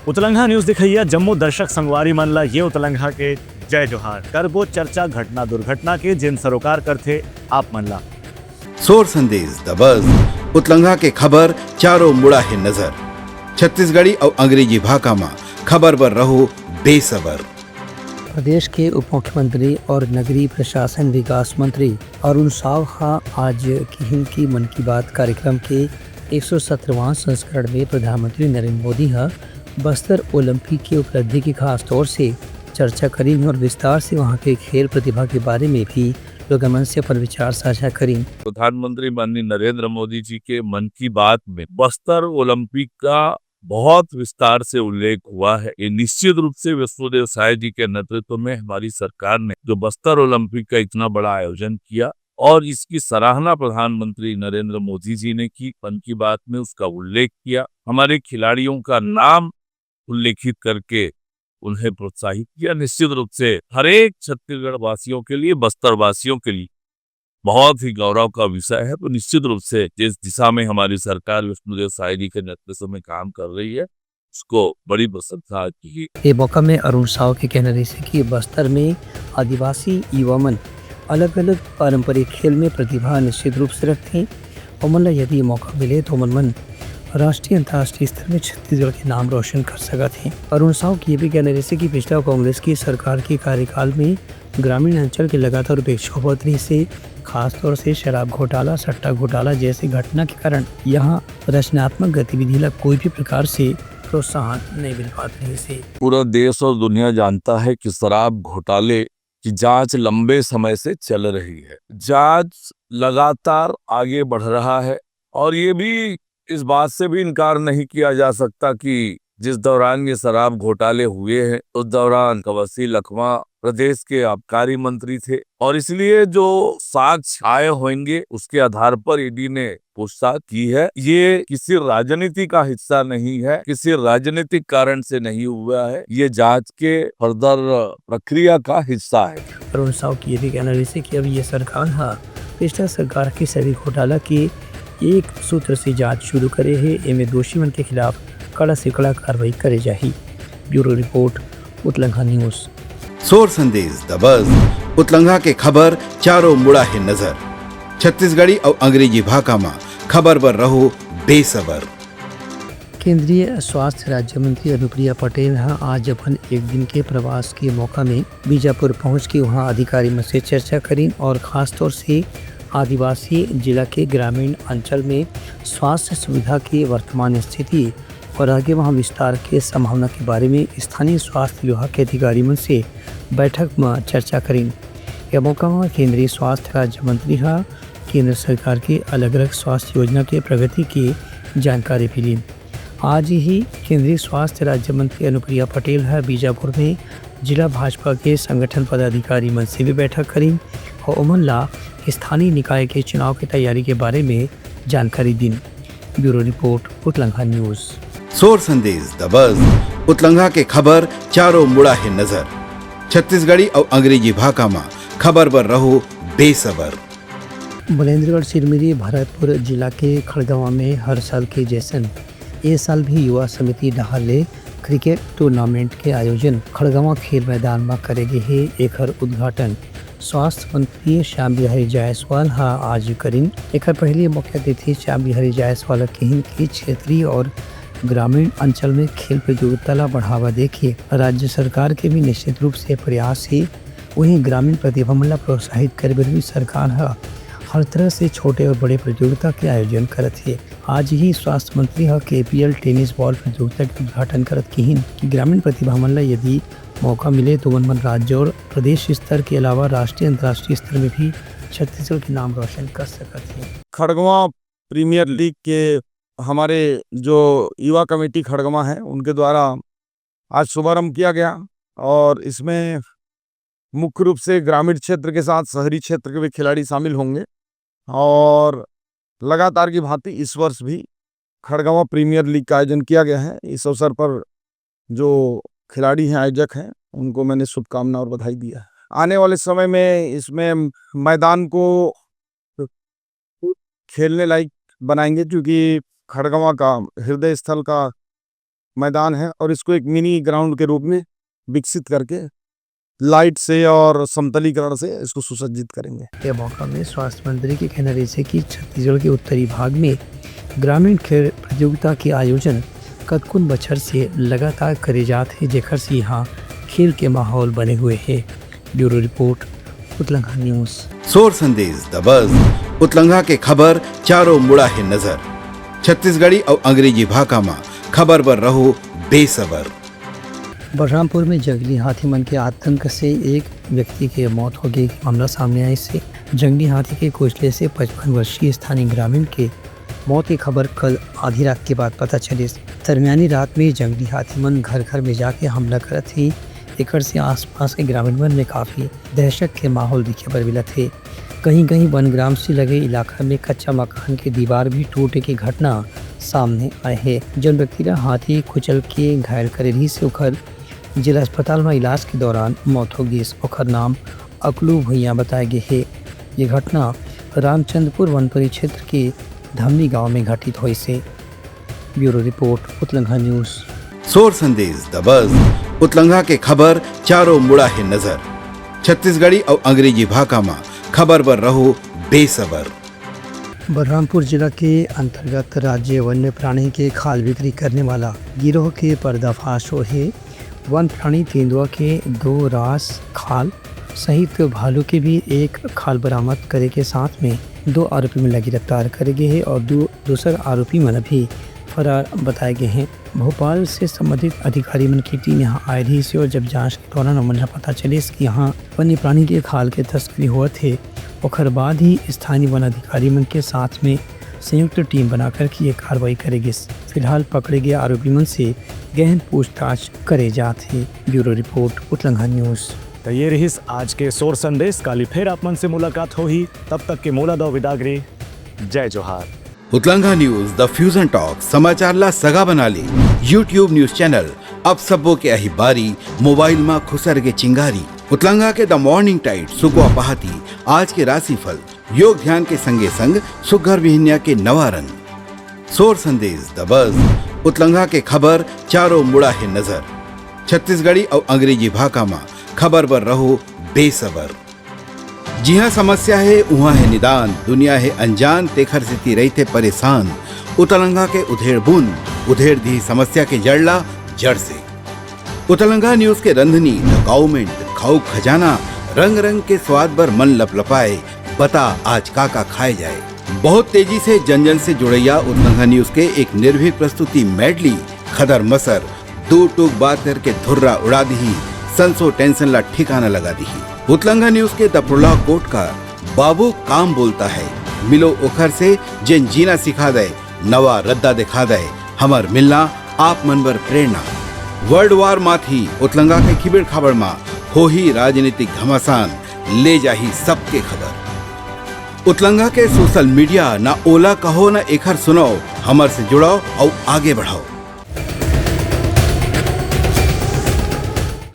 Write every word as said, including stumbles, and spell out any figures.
उतलंघा news देखइया जम्मो दर्शक संगवारी मन ला ये उतलंघा के जय जोहार। करबो चर्चा घटना दुर्घटना के, जेन सरोकार करथे आप मन ला। सोर संदेश दबस, उतलंघा के खबर चारों मुड़ा हे नजर। छत्तीसगढ़ी अउ अंग्रेजी भाखा म खबर बर रहो बेसबर। प्रदेश के उप मुख्यमंत्री और नगरीय प्रशासन विकास मंत्री अरुण साव ह आज किहिन कि मन की बात कार्यक्रम के एक सौ सत्रहवां संस्करण में प्रधानमंत्री नरेंद्र मोदी ह बस्तर ओलंपिक के उपलब्धि के खास तौर से चर्चा करिन और विस्तार से वहां के खेल प्रतिभा के बारे में भी लोगन मन से अपन विचार साझा करिन। प्रधानमंत्री माननीय नरेंद्र मोदी जी के मन की बात में बस्तर ओलंपिक का बहुत विस्तार से उल्लेख हुआ है। ये निश्चित रूप से विष्णुदेव साय जी के नेतृत्व में हमारी सरकार ने जो बस्तर ओलंपिक का इतना बड़ा आयोजन किया और इसकी सराहना प्रधानमंत्री नरेंद्र मोदी जी ने की, मन की बात में उसका उल्लेख किया, हमारे खिलाड़ियों का नाम उल्लेखित करके उन्हें प्रोत्साहित किया। निश्चित रूप से हर एक छत्तीसगढ़ वासियों के लिए, बस्तर वासियों के लिए बहुत ही गौरव का विषय है। तो निश्चित रूप से जिस दिशा में हमारी सरकार विष्णुदेव साय जी के नेतृत्व में काम कर रही है, उसको बड़ी प्रशंसा की। ये मौका में अरुण साव के कहना रहिसे कि बस्तर में आदिवासी युवा मन अलग-अलग पारंपरिक खेल में प्रतिभा निश्चित रूप से रखथे। ओमन ला यदि मौका मिले तो ओमन मन राष्ट्रीय अंतर्राष्ट्रीय स्तर में छत्तीसगढ़ के नाम रोशन कर सकत हे। अरुण साव के ये भी कहना रहिसे कि पिछला कांग्रेस की सरकार के कार्यकाल में ग्रामीण अंचल के लगातार उपेक्षा होवत रहिसे, खासतौर से शराब घोटाला, सट्टा घोटाला जैसे घटना के कारण यहाँ रचनात्मक गतिविधि ला कोई भी प्रकार से प्रोत्साहन नहीं मिल पात रहिसे। पूरा देश और दुनिया जानता है कि शराब घोटाले की जांच लंबे समय से चल रही है। जांच लगातार आगे बढ़ रहा है और ये भी इस बात से भी इनकार नहीं किया जा सकता कि जिस दौरान ये शराब घोटाले हुए हैं, उस दौरान कवसी लखमा प्रदेश के आबकारी मंत्री थे और इसलिए जो साक्ष्य आए होंगे, उसके आधार पर ईडी ने पूछताछ की है। ये किसी राजनीति का हिस्सा नहीं है, किसी राजनीतिक कारण से नहीं हुआ है, ये जांच के फर्दर प्रक्रिया का हिस्सा है। अरुण साव के ये भी कहना रहिसे कि अब ये सरकार ह पिछला सरकार के सभी घोटाला के एक सूत्र से जांच शुरू करे हे। एमे दोषी मन के खिलाफ कड़ा से कड़ा कार्रवाई करे जाही। Bureau report, Utlangha news. सोर संदेश दबस, उतलंघा के खबर चारों मुड़ा हे नजर। छत्तीसगढ़ी अउ अंग्रेजी भाखा म खबर बर रहो बेसबर। केंद्रीय स्वास्थ्य राज्य मंत्री अनुप्रिया पटेल ह आज अपन एक दिन के प्रवास के मौका में बीजापुर पहुंच के वहां अधिकारी मन से चर्चा करिन और खासतौर से आदिवासी जिला के ग्रामीण अंचल में स्वास्थ्य सुविधा की वर्तमान स्थिति और आगे वहां विस्तार के संभावना के बारे में स्थानीय स्वास्थ्य विभाग के अधिकारी मन से बैठक म चर्चा करिन। यह मौका म केंद्रीय स्वास्थ्य राज्य मंत्री ह केंद्र सरकार के अलग-अलग स्वास्थ्य योजना के प्रगति के जानकारी भी लीन। आज ही केंद्रीय स्वास्थ्य राज्य मंत्री अनुप्रिया पटेल ह बीजापुर में जिला भाजपा के संगठन पदाधिकारी मन से भी बैठक करीन और ओमन ला स्थानीय निकाय के चुनाव के तैयारी के बारे में जानकारी दीन। Bureau report, Utlangha news. सोर संदेश दबस, उतलंघा के खबर चारों मुड़ा हे नजर। छत्तीसगढ़ी अउ अंग्रेजी भाखा म खबर बर रहो बेसबर। मलेंद्रगढ़ चिरमिरी भरतपुर जिला के खड़गवां में हर साल के जैसन ए साल भी युवा समिति डहार ले क्रिकेट टूर्नामेंट के आयोजन खड़गवां खेल मैदान म करे गे हे। एखर उद्घाटन स्वास्थ्य मंत्री श्याम बिहारी जायसवाल ह आज करिन। एखर पहले मुख्य अतिथि श्याम बिहारी जायसवाल ह किहिन कि क्षेत्रीय और ग्रामीण अंचल में खेल प्रतियोगिता ला बढ़ावा देके राज्य सरकार के भी निश्चित रूप से प्रयास हे। वहीं ग्रामीण प्रतिभा मन ला प्रोत्साहित करे बर भी सरकार ह हर तरह से छोटे और बड़े प्रतियोगिता के आयोजन करत हे। आज ही स्वास्थ्य मंत्री ह केपीएल टेनिस बॉल प्रतियोगिता के उद्घाटन करत किहिन कि ग्रामीण प्रतिभा मन ला यदि मौका मिले तो ओमन मन राज्य और प्रदेश स्तर के अलावा राष्ट्रीय अंतर्राष्ट्रीय स्तर में भी छत्तीसगढ़ के नाम रोशन कर सकत हे। खड़गवां प्रीमियर लीग के हमारे जो युवा कमेटी खड़गवां है, उनके द्वारा आज शुभारंभ किया गया और इसमें मुख्य रूप से ग्रामीण क्षेत्र के साथ शहरी क्षेत्र के भी खिलाड़ी शामिल होंगे और लगातार की भांति इस वर्ष भी खड़गवां प्रीमियर लीग का आयोजन किया गया है। इस अवसर पर जो खिलाड़ी हैं, आयोजक हैं, उनको मैंने शुभकामना और बधाई दिया है। आने वाले समय में इसमें मैदान को खेलने लायक बनाएंगे, क्योंकि खड़गवां का हृदय स्थल का मैदान है और इसको एक मिनी ग्राउंड के रूप में विकसित करके लाइट से और समतलीकरण से इसको सुसज्जित करेंगे। ये मौका में स्वास्थ्य मंत्री के कहना रहिसे कि छत्तीसगढ़ के उत्तरी भाग में ग्रामीण खेल प्रतियोगिता के आयोजन कतकुन बछर से लगातार करे जात हे, जेकर से यहाँ खेल के माहौल बने हुए हे। Bureau report, Utlangha news. सोर संदेश द बज, उतलंघा के खबर चारों मुड़ा हे नजर। छत्तीसगढ़ी अउ अंग्रेजी भाखा म खबर बर रहो बेसबर। बलरामपुर में जंगली हाथी मन के आतंक से एक व्यक्ति के मौत हो गई। मामला सामने आए से जंगली हाथी के कुचले से पचपन वर्षीय स्थानीय ग्रामीण के मौत की खबर कल आधी रात के बाद पता चलिस। दरमियानी रात में जंगली हाथी मन घर घर में जाके हमला करत ही, एकर से आसपास के ग्रामीण मन में काफी दहशत के माहौल दिखे बर मिलत हे। कहीं-कहीं वनग्राम से लगे इलाका में कच्चा मकान के दीवार भी टूटे के घटना सामने आए हे। जन व्यक्ति ला हाथी कुचल के घायल करे रहिस, ओखर जिला अस्पताल में इलाज के दौरान मौत हो गिस। ओखर नाम अकलू भुइयां बताए गे हे। ये घटना रामचंद्रपुर वन परिक्षेत्र के धमनी गांव में घटित होइस हे। Bureau report, Utlangha news. सोर संदेश द बज, उतलंघा के खबर चारों मुड़ा हे नजर। छत्तीसगढ़ी अउ अंग्रेजी भाखा म खबर बर रहो बेसबर। बलरामपुर जिला के अंतर्गत राज्य वन्य प्राणी के खाल बिक्री करने वाला गिरोह के पर्दाफाश हो हे। वन प्राणी तेंदुआ के दो रास खाल सहित भालू के भी एक खाल बरामद करे के साथ में दो आरोपी मन ला गिरफ्तार करे गे हे और दू-, दूसर आरोपी मन भी फरार बताए गे हे। भोपाल से संबंधित अधिकारी मन की टीम यहाँ आए रहिस हे और जब जांच के दौरान ओमन ला पता चलिस कि यहाँ वन्य प्राणी के खाल के तस्करी होवत हे, ओखर बाद ही स्थानीय वन अधिकारी मन के साथ में संयुक्त टीम बनाकर के ये कार्रवाई करे गिस। फिलहाल पकड़े गए आरोपी मन से गहन पूछताछ करे जात हे। Bureau report, Utlangha news. त ये रहिस आज के सोर संदेश। काली फेर आप मन से मुलाकात होही, तब तक के मोला दो विदागरी। जय जोहार। उतलंघा न्यूज, द फ्यूजन टॉक, समाचार ला सगा बना ले। YouTube न्यूज चैनल, अब सबो के आही बारी, मोबाइल मा खुसर के चिंगारी। उतलंघा के द मॉर्निंग टाइड, सुकवा पहाती, आज के राशिफल, योग ध्यान के संगे संग सुग्घर बिहनिया के नवा रंग। सोर संदेश द बज, उतलंघा के खबर चारों मुड़ा हे नजर। छत्तीसगढ़ी अउ अंग्रेजी भाखा मा खबर बर रहो बेसबर। जिहाँ समस्या हे, उहाँ हे निदान, दुनिया हे अनजान, तेखर सेती रहिथे परेशान। उतलंघा के उधेड़ बुन, उधेड़ दिही समस्या के जड़ ला जड़ से। उतलंघा न्यूज के रंधनी, द काउमेंट, खाऊ खजाना, रंग रंग के स्वाद बर मन लपलपाए, बता आज का का खाए जाए। बहुत तेजी से जन जन से जुड़ैया उतलंघा न्यूज के एक निर्भीक प्रस्तुति मेडली, खदर मसर, दू टूक बात करके धुर्रा उड़ा दिही, संसो टेंशन ला ठिकाना लगा दिही। उतलंघा न्यूज के द प्रोलॉग कोट का बाबू काम बोलता है, मिलो ओखर से जेन जीना सिखा दे, नवा रद्दा दिखा दे, हमर मिलना आप मन बर प्रेरणा। वर्ल्ड वार माथी उतलंघा के खिबेड़ खाबड़ मा होही राजनीतिक घमासान, ले जाही सबके खबर। उतलंघा के सोशल मीडिया, ना ओला कहो ना एखर सुनाओ, हमर से जुड़ाओ अउ आगे बढ़ाओ।